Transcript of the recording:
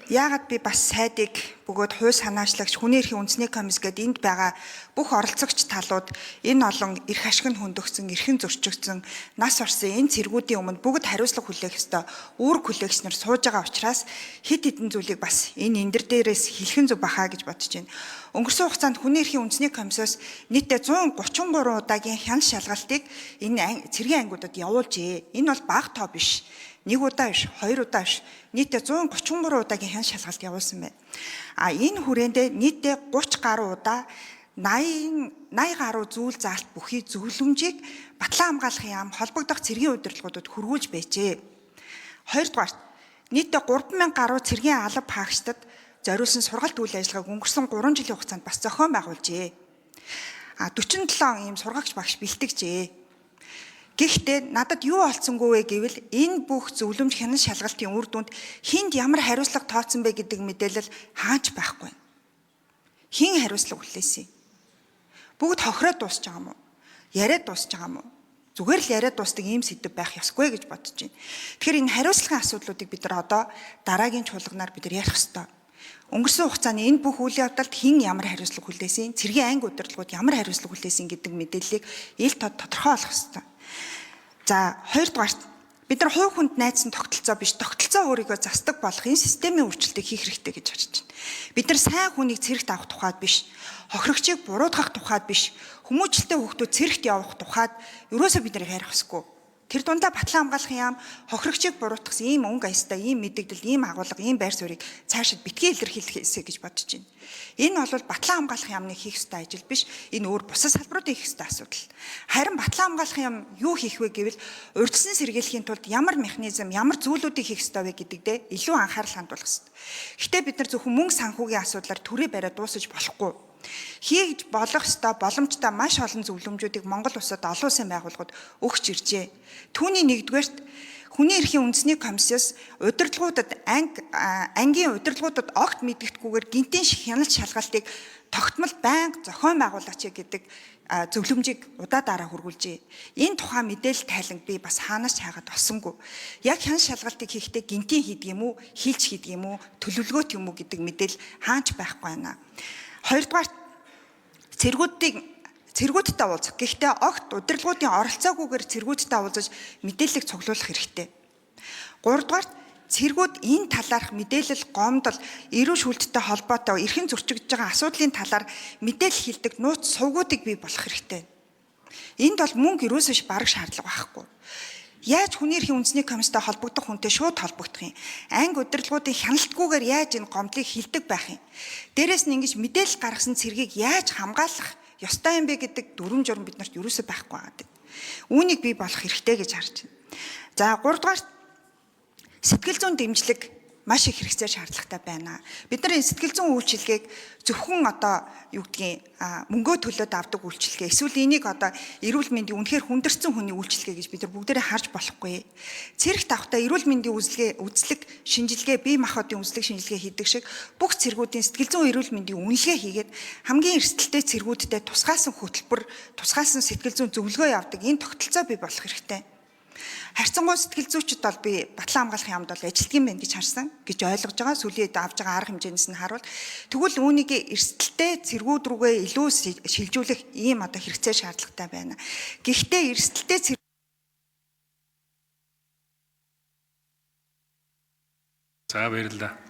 Яагаад би бас сайдыг бөгөөд хууль санаачлагч, хүний эрхийн үндэсний комисс гээд энд байгаа бүх оролцогч талууд энэ олон эрх ашиг нь хөндөгцөн, эрхэн зөрчигдсөн, нас орсон энэ цэргүүдийн өмнө бүгд хариуцлага хүлээх ёстой үүрэг хүлээгч нар сууж байгаа учраас хэд хэдэн зүйлийг бас энэ эндэр дээрээс хэлхэн зүг бахаа гэж бодож байна. Өнгөрсөн хугацаанд хүний эрхийн үндэсний комиссоос нийтдээ 133 удаагийн хяналт шалгалтыг энэ цэргийн ангиудад явуулжээ. Энэ бол бага тоо биш. Нэг удаа биш, хоёр удаа биш. Нийтдээ 133 удаагийн хяналт шалгалт явуулсан байна. А энэ хүрээндээ нийтдээ 30 гаруй удаа 80 гаруй зүйл заалт бүхий зөвлөмжийг Батлан хамгаалахын яам холбогдох цэргийн удирдлагуудад хөргүүлж байжээ. Хоёрдугаарт нийтдээ 3000 гаруй цэргийн алба паагчдад зориулсан сургалт үйл ажиллагааг өнгөрсөн 3 жилийн хугацаанд бас зохион байгуулжээ. А 47 ийм сургагч багш бэлтгэжээ. Гэхдээ надад юу олцсонгүй вэ гэвэл энэ бүх зөвлөмж хянан шалгалтын үр дүнд хүнд ямар хариуцлага тооцсон бэ гэдэг мэдээлэл хаач байхгүй. Хэн хариуцлага хүлээсэн? Бүгд хохироод дуусч байгаа юм уу? Яриад дуусч байгаа юм уу? Зүгээр л яриад дуустдаг ийм сэдэв байх ёсгүй гэж бодож байна. Тэгэхээр энэ хариуцлагын асуудлуудыг бид нар одоо дараагийн чуулганаар бид нар ярих ёстой. Өнгөрсөн хугацааны энэ бүх үйл явдалд хэн ямар хариуцлага хүлээсэн, цэргийн анги удирдлагууд ямар хариуцлага хүлээсэн гэдэг мэдээллийг ил тод тодорхой болгох ёстой. За хоёрдугаарт бид нар хувь хүнд найдсан тогтолцоо биш, тогтолцоо өөрийгөө застдаг болох энэ системийн өөрчлөлтийг хийх хэрэгтэй гэж харж байна. Бид нар сайн хүнийг цэрэгт авах тухайд биш, хохирогчийг буруутгах тухайд биш, хүмүүжлэлтэй хүүхдүүд цэрэгт явах тухайд ерөөсөө бид нар ярих ёсгүй. Тэр дундаа Батлан хамгаалахын яам хохирогчийг буруутгасан ийм өнгө аястай, ийм мэдэгдэл, ийм агуулга, ийм байр суурийг цаашид битгий илэрхийлэхээсэй гэж бодож байна. Энэ бол Батлан хамгаалах яамны хийх ёстой ажил биш. Энэ өөр бусад салбаруудын хийх ёстой асуудал. Харин Батлан хамгаалах яам юу хийх вэ гэвэл урьдчилан сэргийлэхийн тулд ямар механизм, ямар зүйлүүдийг хийх ёстой вэ гэдэгдээ илүү анхаарал хандуулах ёстой. Гэхдээ бид нар зөвхөн мөнгө санхүүгийн асуудлаар төрөө бариад дуусгаж болохгүй. Хийж болох ёстой боломжтой маш олон зөвлөмжүүдийг Монгол улсад олон улсын байгууллагууд өгч иржээ. Түүний нэгдүгээрт хүний эрхийн үндэсний комиссиос удирдлагуудад ангийн удирдлагуудад огт мэдэгдэхгүйгээр гинтийн хяналт шалгалтыг тогтмол байнга зохион байгуулаач гэдэг зөвлөмжийг удаа дараа хүргүүлжээ. Энэ тухайн мэдээлэл тайланг би бас хаанаас ч хайгаад олсонгүй. Яг хяналт шалгалтыг хийхдээ гинтийн хийдэг юм уу, хилж хийдэг юм уу, төлөвлөгөөт юм уу гэдэг мэдээлэл хаач байхгүй байна. Хоёрдугаар цэргүүдтэй уулзах. Гэхдээ огт удирдлагуудын оролцоогүйгээр цэргүүдтэй уулзаж мэдээллийг цуглуулах хэрэгтэй. Гуравдугаарт цэргүүд энэ талаарх мэдээлэл, гомдол, эрүүл шүүлттэй холбоотой эрхэн зөрчигдөж байгаа асуудлын талаар мэдээлэл хилдэг нууц сувгуудыг бий болох хэрэгтэй. Энд бол мөнгө ерөөсөө бараг шаардлага байхгүй. Яаж хүний эрхийн үндэсний комисстай холбогдох хүнтэй шууд холбогдох юм? Анги удирдлагуудын хяналтгүйгээр яаж энэ гомдлыг хилдэг байх юм? Дээрээс нь ингэж мэдээлэл гаргасан цэргийг яаж хамгаалах ёстой юм бэ гэдэг дүрэм журам бид нарт ерөөсөө байхгүй байгаа. Үүнийг бий болох хэрэгтэй гэж харж байна. За гуравдугаар сэтгэл зүйн дэмжлэг маш их хэрэгцээ шаардлагатай байна. Бид нар энэ сэтгэл зүйн үйлчилгээг зөвхөн одоо юу гэдгийг мөнгөө төлөөд авдаг үйлчилгээ эсвэл энийг одоо эрүүл мэндийн үнэхээр хүндэрсэн хүний үйлчилгээ гэж бид нар бүгдээрээ харж болохгүй. Цэрэгт авахтаа эрүүл мэндийн үзлэг шинжилгээ, бие махбодын үзлэг шинжилгээ хийдэг шиг бүх цэргүүдийн сэтгэл зүйн эрүүл мэндийн үнэлгээ хийгээд хамгийн эрсдэлтэй цэргүүдтэй тусгаасан хөтөлбөр, тусгаасан сэтгэл зүйн зөвлөгөө явдаг энэ тогтолцоо бий болох хэрэгтэй. Харьцангуй сэтгэл зүйчд бол би Батлан хамгаалах яамд бол ажилтг юм байна гэж харсан гэж ойлгож байгаа. Сүүлийн үед авж байгаа арга хэмжээнээс нь харуул. Тэгвэл үүнийг эрсдэлтэй цэргүүд рүүгээ илүү шилжүүлэх ийм одоо хэрэгцээ шаардлагатай байна. Гэхдээ эрсдэлтэй цэргүүд За баярлалаа.